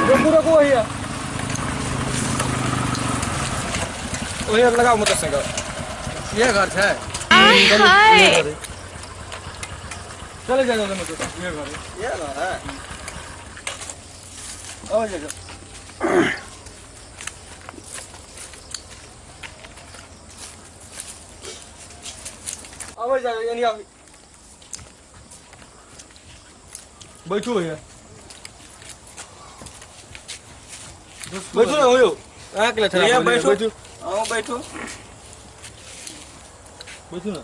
रोकू रोकू भैया, ओहिया लगाओ मोटरसाइकिल। ये घर छै? हाय, चले जाओ मोटरसाइकिल, ये घर है। ये घर है। आओ जाओ। आबै जाओ, एनी आबै, बैठू भैया, बैठू ना। हो अहाँ के भैया, बैठू। बैठू। अहूँ बैठू। बैठू ना।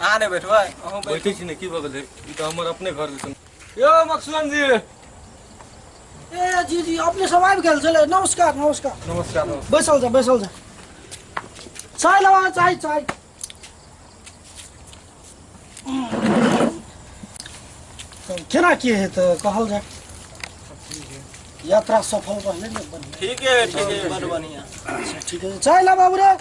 अहाँ नहि बैठबै? अहूँ बैठू। बैठै छी ने, की भऽ गेलै? ई तऽ हमर अपने घर जैसन। यौ मकसूदन जी। ए जी जी, अपने सब आबि गेल छलै। नमस्कार नमस्कार। नमस्कार नमस्कार। बैसल जा, बैसल जा। चाय लवा, चाय चाय। केना की हेतै, कहल जाय? यात्रा सफल रहलै ने? बढ़िआँ। ठीक है ठीक है, बड़ बढ़िया। अच्छा ठीक है, चाय ला बाबू रे।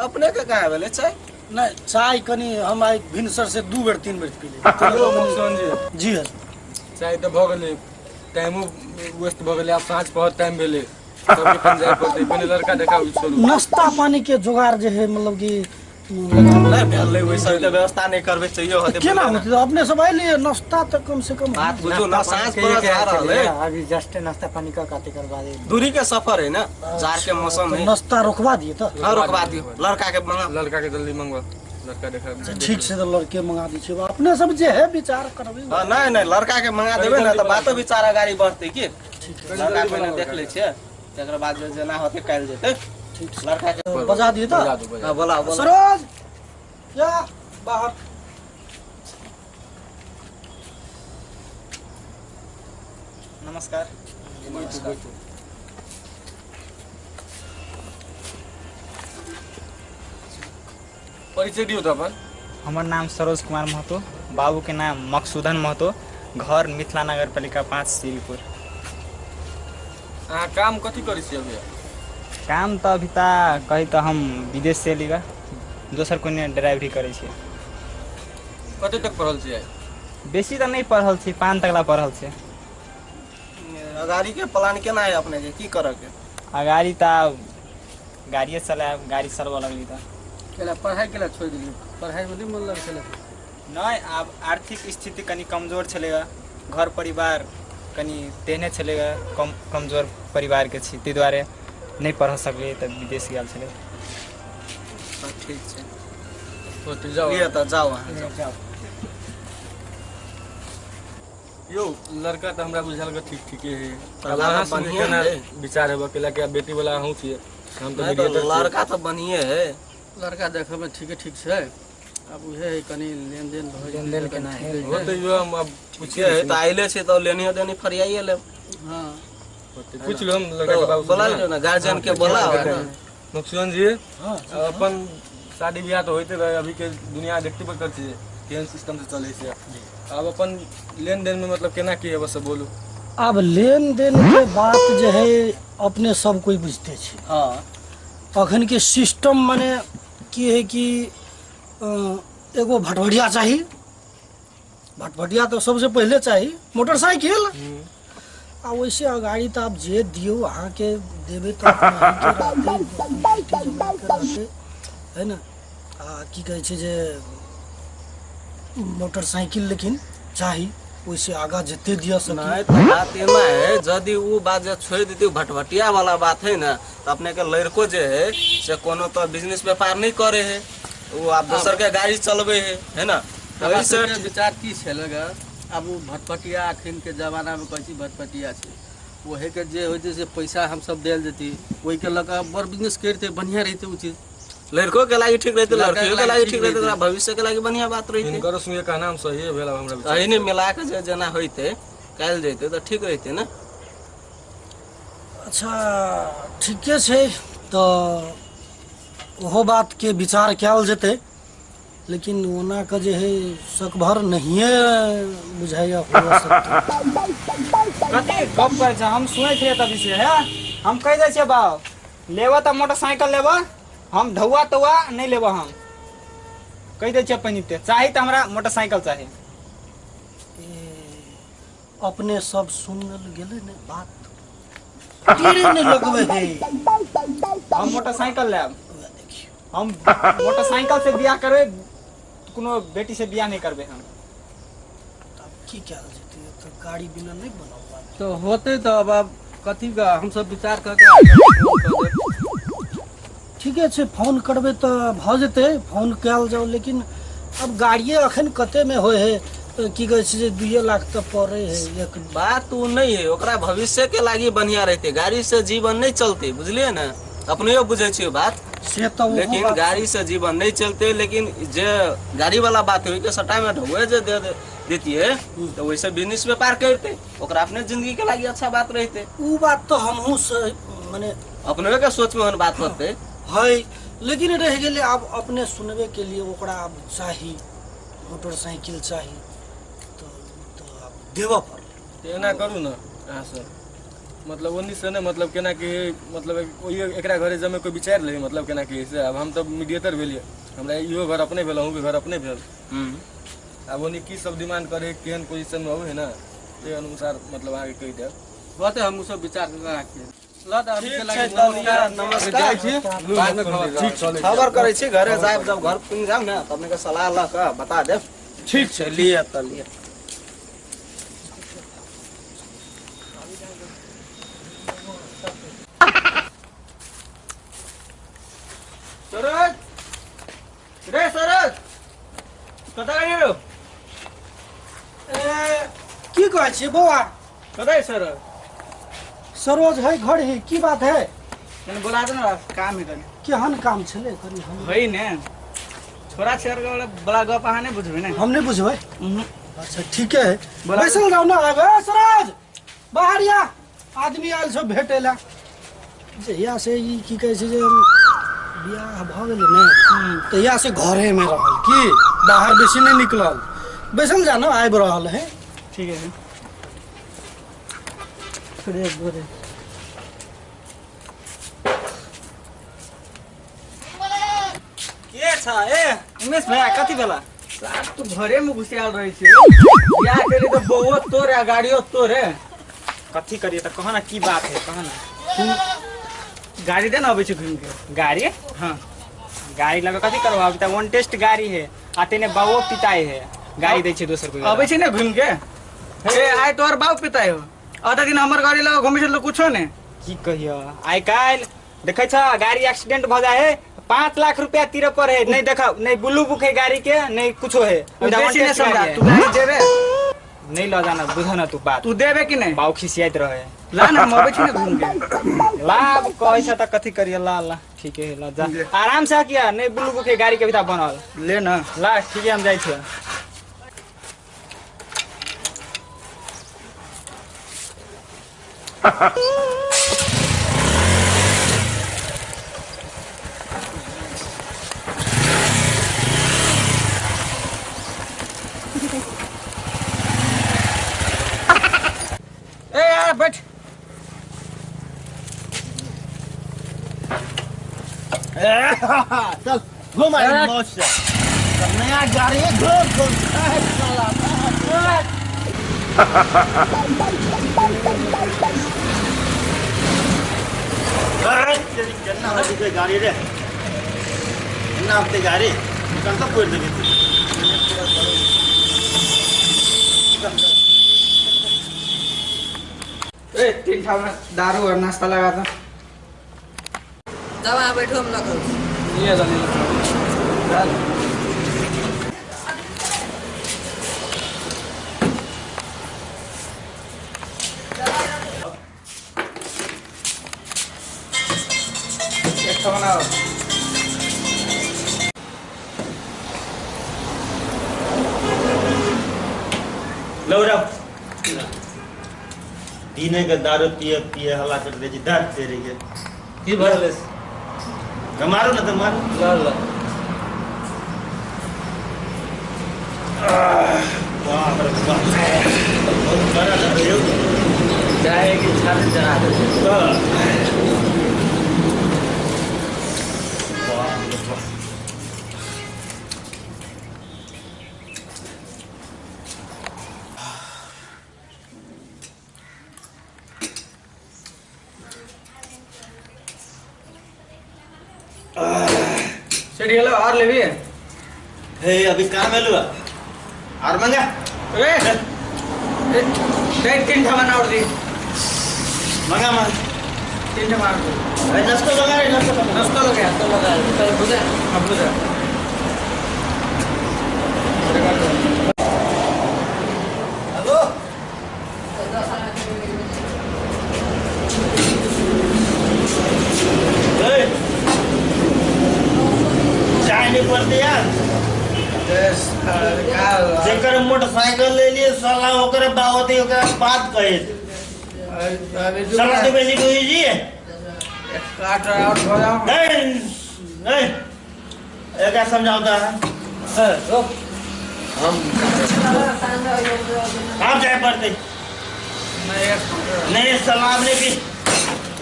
अपने के कहाँ भेलै चाय? नहि, चाय कनि हम आइ भिनसर से 2 बेर 3 बेर पी लेली। यौ मकसूदन जी। जी हँ। चाय तऽ भऽ गेलै, टाइमो वेस्ट भऽ गेलै। आब साँझ पहर टाइम भेलै, सबके अपन जाय पड़तै। पहिने लड़का देखाबी छोड़ू। नाश्ता पानी के जोगाड़ जे है, मतलब कि नहि भेलै, ओहि सबके व्यवस्था नहि करबै चाहियो होतै। केना होतै? अपने सब अयलियै, नाश्ता तऽ कम से कम बात बुझू ना, साँझ पहर जा रहल है। अभी जस्ट नाश्ता पानी का काते करवा दे। दूरी के सफर है ना, जाड़ के मौसम है। नाश्ता रोकवा दिए तऽ। हाँ, रोकवा दियौ, लड़का के मंगा। लड़का के जल्दी मंगवा, लड़का देखा। ठीक छै, तऽ लड़के मंगा दै छियै। अपने सब जे है विचार करबै। हाँ, नहि नहि, लड़का के मंगा देबै ने तऽ बातो विचार अगाड़ी बढ़तै की। लड़का पहिने देख लै छियै, तकर बाद जे जेना होतै कयल जेतै। ठीक छै। लड़का के बजा दिए तऽ। बजा दू, बजा। हाँ, बोला बोला। सरोज या बाहर। नमस्कार। बैठू बैठू। परिचय दियौ तऽ अपन। हमर नाम सरोज कुमार महतो, बाबूके नाम मकसूदन महतो, घर मिथिला नगर पालिका 5 सीलपुर। अहाँ काम कथी करै छियै अभी? काम तऽ अभी ता कही तऽ हम विदेश से एली बा, दोसर कोने ड्राइवरी करै छियै। कते तक पढ़ल छियै? बेसी तऽ नहि पढ़ल छी, 5 तकला पढ़ल छी। अगाड़ी के प्लान केना है अपने के, की करऽ के? अगाड़ी तऽ गाड़िए चलायब, गाड़ी चलबऽ लगली तऽ। केला पढ़ाइ केला छोड़ि देलियै? पढ़ाइमे नहि मन लगै छलै? नहि, आब आर्थिक स्थिति कनि कमजोर छलैए, घर परिवार कनि तेहने छलैए, कम कमजोर परिवारके छी, ताहि दुआरे नहि पढ़ सकलियै तऽ विदेश गेल छलै। तऽ ठीक छै। होतै, जाउ। लिअ तऽ, जाउ अहाँ जाउ। यौ लड़का तऽ हमरा बुझायल के ठीक ठीके है। लड़का आब अहाँ तऽ सुनू, बढ़िआँ केना है। विचार हेबऽ केला के बेटी वाला अहूँ छियै, हम तऽ नहि तऽ मीडिएटर छियै। लड़का तऽ बढ़िए है। लड़का देखैमे ठीके ठीक छै, आब उहे है कनि लेनदेन भऽ जेतै। लेनदेन तऽ कनि केना ठीक है? रहितै। होतै यौ, हम आब ठीके है तऽ आइले छै तऽ लेनियो देनी फरियाइए लेब। हँ। होतै, पूछि लियौ हम लड़का के बाबू से। बोला लियौ ने, गार्जियन के बोलाओ। मकसूदन जी। हाँ। अपन शादी बियाह तऽ होइते रहै। अभी के दुनिया देखते पर छियै केहन सिस्टम से चलै छै। आब अपन लेन देन में मतलब केना की हेबऽ से बोलू। आब लेन देन के बात जे है, अपने सब कोइ बुझते छै। हाँ। अखन के सिस्टम माने की है कि एगो भटभटिया चाही। भटभटिया तऽ सबसे पहिले चाही, मोटरसाइकिल, आ वैसे अगाड़ी तऽ आब जे दियौ, अहाँके देबै तऽ अपन अहीँके रहतै, बेटी जमाइके रहतै, है ने? आ की कहै छै जे मोटरसाइकिल लेकिन चाही, ओहिसे आगाँ जते दिअ सकी। नहीं तो बात एना है, यदि वो बात जे छोड़ देती, भटभटिया वाला बात है ना, तो अपने के लड़को जे है से कोनो तो बिजनेस व्यापार नहीं करे है, वो आप दोसर के गाड़ी चलबे है ना? तो हमरा एहि से सबके विचार की छलै ग, आब ओ भटपटिया अखन के जमानामे कहै छी भटपटिया छै, ओहे के जे होइ छै से पैसा हमसब देल जेती, ओहिके लऽ कऽ बड़ बिजनेस करिते बढ़िआँ रहितै ओ चीज। लड़को के लागी ठीक रहते, लड़का के लड़कियों के लागी लागी ठीक ठीक रहते, रहितै। ओकरा भविष्य के लागी बढ़िया बात रहते। हिनकरो सुनिए कहना हम सही भेल आब हमरा विचार। एहिने मिला के जे जेना होइते कयल जैते तऽ ठीक रहते ने? अच्छा ठीके छै तऽ। ओहो बातके विचार कयल जेतै, लेकिन ओना के जे है सकभर नहिए बुझाइया हो सकतै। कथी गप करै छै, हम सुनै छियै तभी से है। हम कहि दै छियै बाप, लेबऽ तऽ मोटरसाइकिल लेबऽ, हम ढौआ तौआ नहि लेबऽ। हम कहि दै छियै पहिनिते, चाही तऽ हमरा मोटरसाइकिल चाही। अपने सब सुनल गेलै ने बात, तीरे नहि लगबै है। हम मोटरसाइकिल लेब, हम मोटरसाइकिल से बियाह करबै, कोनो बेटी से बियाह नहीं करबै हम। तब की कयल जेतै, तऽ गाड़ी बिना नहि बनल तो होते। तो अब कथी का हम सब विचार कर के ठीके छै, फोन करबै तऽ भऽ जेतै, फोन कयल जाउ। लेकिन अब गाड़िए अखन कतेमे होइ है, की कहै छै जे 2 लाख तऽ पड़ै है। एक बात ओ नहीं है, ओकरा भविष्य के लागी बढ़िया रहते, गाड़ी से जीवन नहीं चलते, बुझलिए ने? अपने बुझे छियै बात से तो, लेकिन गाड़ी से जीवन नहीं चलते। लेकिन जे गाड़ी वाला बात है के सटा में ढौए जे दे देतिए तो वैसे बिजनेस व्यापार करते, ओकरा अपने जिंदगी के लागी अच्छा बात रहते। उ बात तो हमहूँ से माने अपने के सोच में बात होते है, लेकिन रह गेलै आब अपने सुनबे के लिए ओकरा आब चाही मोटरसाइकिल चाही, तो आब देबऽ पड़लै। एना करू ने अहाँ सब, मतलब ओन्नी से नहि, मतलब केना कि मतलब एकरा घरे जमे कोइ विचार ले, मतलब केना कि से अब हम तऽ मीडिएटर भेलियै, हमरा इहो घर अपने भेल, अहूँके घर अपने भेल। आब ओन्नी की सब डिमांड करे, केहन पोजिशनमे अबै है ना, ताहि अनुसार मतलब अहाँके कहि देब। होते हम सब विचार कर नमस्कार, खबर करै छी घरे जायब, जब घर पुनि जायब ने तब अपने सलाह लऽ कऽ बता देब। ठीक छै, लिअ तऽ लिअ। सरोज रे, सरोज कतऽ गेली रौ? की कहै छियै बौआ? कतऽ सरोज? सरोज है घर ही, की बात है? मैंने बोला था ना, काम है कनी। केहन काम छलै कनी? हम है ने छोरा छेड़ वाला बड़ा गप अहाँ नहीं बुझबै ने? हम नहीं बुझबै। अच्छा ठीक है, बैसल जाउ ना। आब सरोज बाहर या, आदमी आयल सब भेटै ला। जहिया से ई की कहै छै जे बियाह भऽ गेलै ने, तहिया से घरेमे रहल, की बाहर बेसी नहि निकलल। बैसल जा ना, आबि रहल है। ठीक है। के छ ए उमेश भैया, कथी भेला? तू घरे में घुसियाल रहे छी, बियाह केली तऽ बौओ तोरे आ गाड़ियो तोरे। कथी करिए तऽ कह ना, की बात है कह ना। तू गाड़ी दे ना, अबै छै घूम के गाड़ी। हाँ गाड़ी लगा कथी करबा, अभी तऽ वन टेस्ट गाड़ी है, आ तेने बाबो पिताई है, गाड़ी दै छै दोसर कोई। अबै छै ने घूम के? हे आइ तोहर बाप पिताई हो, आधा दिन हमर गाड़ी लगा घूमै छै तऽ कुछो ने। की कहियो, आइ काल्हि देखै छ गाड़ी एक्सीडेंट भऽ जाइ है, 5 लाख रुपया तीर पर है। नहीं देखा, नहीं ब्लू बुक है गाड़ी के, नहीं कुछो है। बेसी नहीं समझा, तू गाड़ी देबे नहीं ल जाना, बुझ ना तू बात। तू देबे कि नहीं? बाऊ खिसियाइत रहे। ला ना, हम अबै छी ने घूम के। ला अब कहै छ त कथी करिए, ला ला ठीक है, ला जा आराम से। किया नहीं ब्लू बुक है गाड़ी के भी बनल, ले ना ला ठीक है, हम जाइ छियै। ए यार बैठ। चल घूम आए मौज से, नया गाड़ी घूम घूम साला। केना होतै गाड़ी रे, केना होतै गाड़ी, दुकान तो फोड़ देबे। ए 3 ठाम दारू और नाश्ता लगा था। जब अहाँ बैठो हम लऽ कऽ। लिअ चल। एक ठो बनाओ। लौरा दिने के दारू पिए पिए हल्ला कर दे छी, दर्द तेरी के की भरले? मारू न त मारू। ल ल बाप रे बाप, बहुत बड़ा दर्द जाएगी, छाती जरा दे। बाप रे बाप। सेठ गेलो और लेबी? हे अभी कहाँ मिलुआ और मंगा। ए ए तीन ठमा और दी। मंगा मंगा तीन ठमा और दी। अरे नाश्तो लगा रे, नाश्तो लगा, नाश्तो लगा, तो लगा चल बुझा अब बुझा। हेलो ए चाय नहीं पड़ती यार। जेकर मोटरसाइकिल ले लिए साला ओकर बावती ओकरा बात कहे साला तो बेसी कोई जी काट और हो जाओ। नहीं नहीं एक समझाता है हम आप जाए पड़ते नहीं सलाम नहीं भी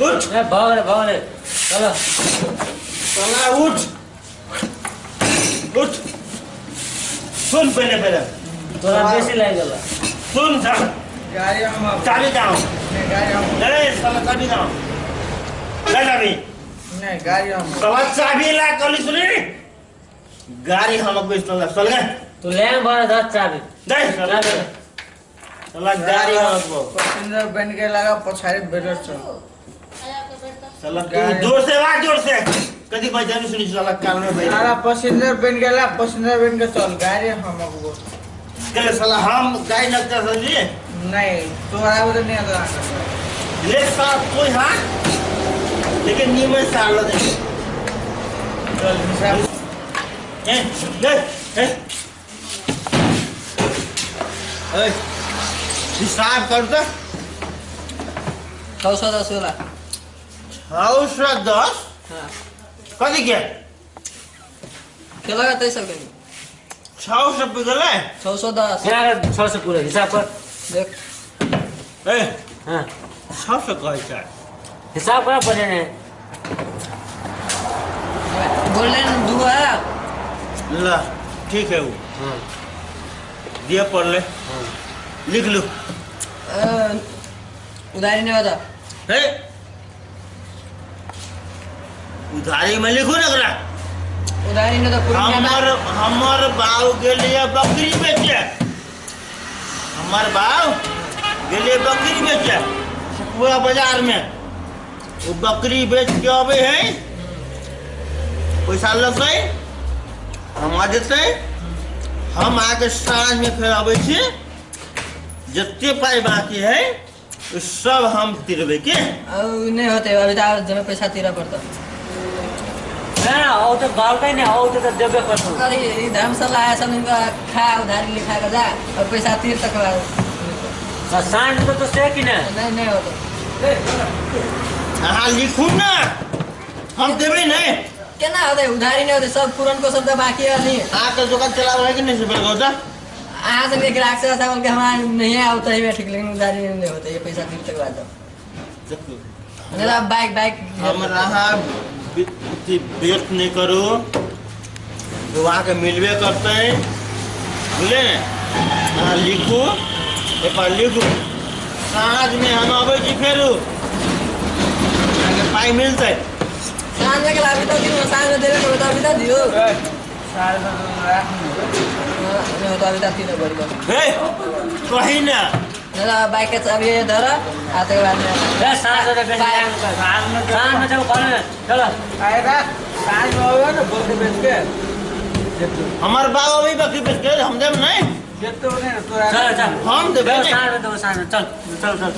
उठ भाग रे भाग रे चलो साला उठ उठ सुन पहले पहले तोरा बेसी लाग गेल। सुन साला गाड़ी हम चाबी दाओ। नहीं गाड़ी हम नहीं साला चाबी दाओ ले चाबी। नहीं गाड़ी हम साला चाबी ला कली सुनी गाड़ी हम को चल चल गए तू ले भर 10 चाबी दे साला साला गाड़ी हम को पैसेंजर बन के लगा पछाड़ी बेटर छ साला तू जोर से बात जोर से कदी भाई जान सुनी साला कान में बैठ साला पैसेंजर बन गेला पैसेंजर बन के चल गाड़ी हमको चले साला हम गाड़ी लगता समझिए नहीं तोरा वो नहीं आता ले साहब कोई हां लेकिन नीमन साला दे चल हिसाब ए ले ए ए हिसाब कर दे 610 होला 610। हां कति के के लगा तै सब के 600 पुगले 610 यार 600 पूरा हिसाब कर देख। ए हां 600 कहै छ हिसाब कर पड़े ने बोलले न दुआ ल ठीक है वो। हां दिए पड़ले। हां लिख लो उधारी नहीं बता हे उधारी में लिखू ना करा उधारी ने तो पूरा हमर हमर बाऊ के लिए बकरी बेचे हमर बाऊ के लिए बकरी बेचे पूरा बाजार में वो बकरी बेच के आवे है पैसा लगते हम आ देते हम आके साँझ में फिर आवे छी जितने पाई बाकी है सब हम तिरबे के नहीं होते अभी तो जमे पैसा तीरा पड़ता ना औ तो बालकै नै औ तो देबे करतौ। अरे ई धर्मशाला आया सब इनका खा उधारी लिखा के जा और पैसा तीर तक साँझ को तो से कि ना नहीं नहीं होतो। हां लिखू ना हम देबे नहीं केना होते उधारी नहीं होते सब पुरन को सब बाकी है नहीं आके दुकान चलावे है कि नहीं से बेलगौता आ से ग्राहक से ऐसा बोल के हमारा नहीं आता ही ठीक लेकिन उधारी नहीं होते ये पैसा तीर तक बाद दो मेरा बाइक बाइक हम रहा बेच नहीं करो वहाँ के मिलबे करते हैं बुझले हाँ लिखू एक बार लिखू साँझ में हम आबै छी फेरू पाई मिलते साँझ में अभी तो दियो साँझ में देबे करबै त अभी त दियो साँझ में नहीं तो अभी तक तीनों बड़ी हे कहीं ना दादा बाइक के चाबी धर आते के बाद में ए साँझ में बेच साँझ में चलो कॉल में चलो आएगा साँझ में होगा ना बोल के बेच के हमार बाबा भी बकरी बेच के हम देब नहीं देते नहीं तोरा चल चल हम देबे साँझ में दो साँझ में चल चल चल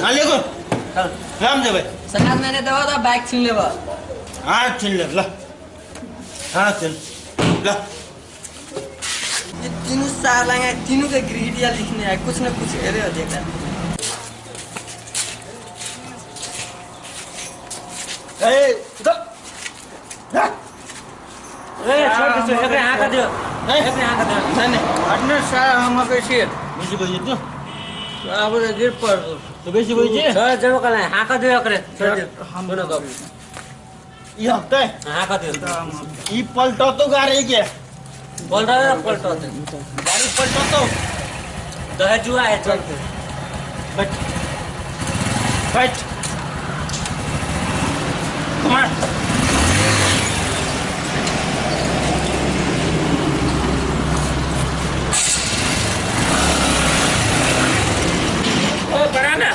हां लेगो चल हम देबे साँझ में नहीं देबो तो बाइक छीन लेबो। हां छीन ले ल हां छीन ल ये तीनों साल आए तीनों के ग्रीडिया लिखने आए कुछ न कुछ हेरे हो देखा। ए चल ए छोड़ दे एकरे हाथ दियो एकरे हाथ दियो नहीं नहीं अपने सारा हम कैसे बेसी बजे तो अब गिर पड़ तो बेसी बजे छोड़ जब कल हाथ दियो एकरे छोड़ दे हम बोलो गप ई हफ्ते हाथ दियो ई पलटो तो गाड़ी के बोल रहा है पलटो तो गाड़ी पलटो तो दहेजुआ है चल बैठ बैठ कम ऑन ओ बनाना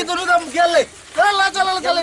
दोनों दम खेल ले चल चल चल।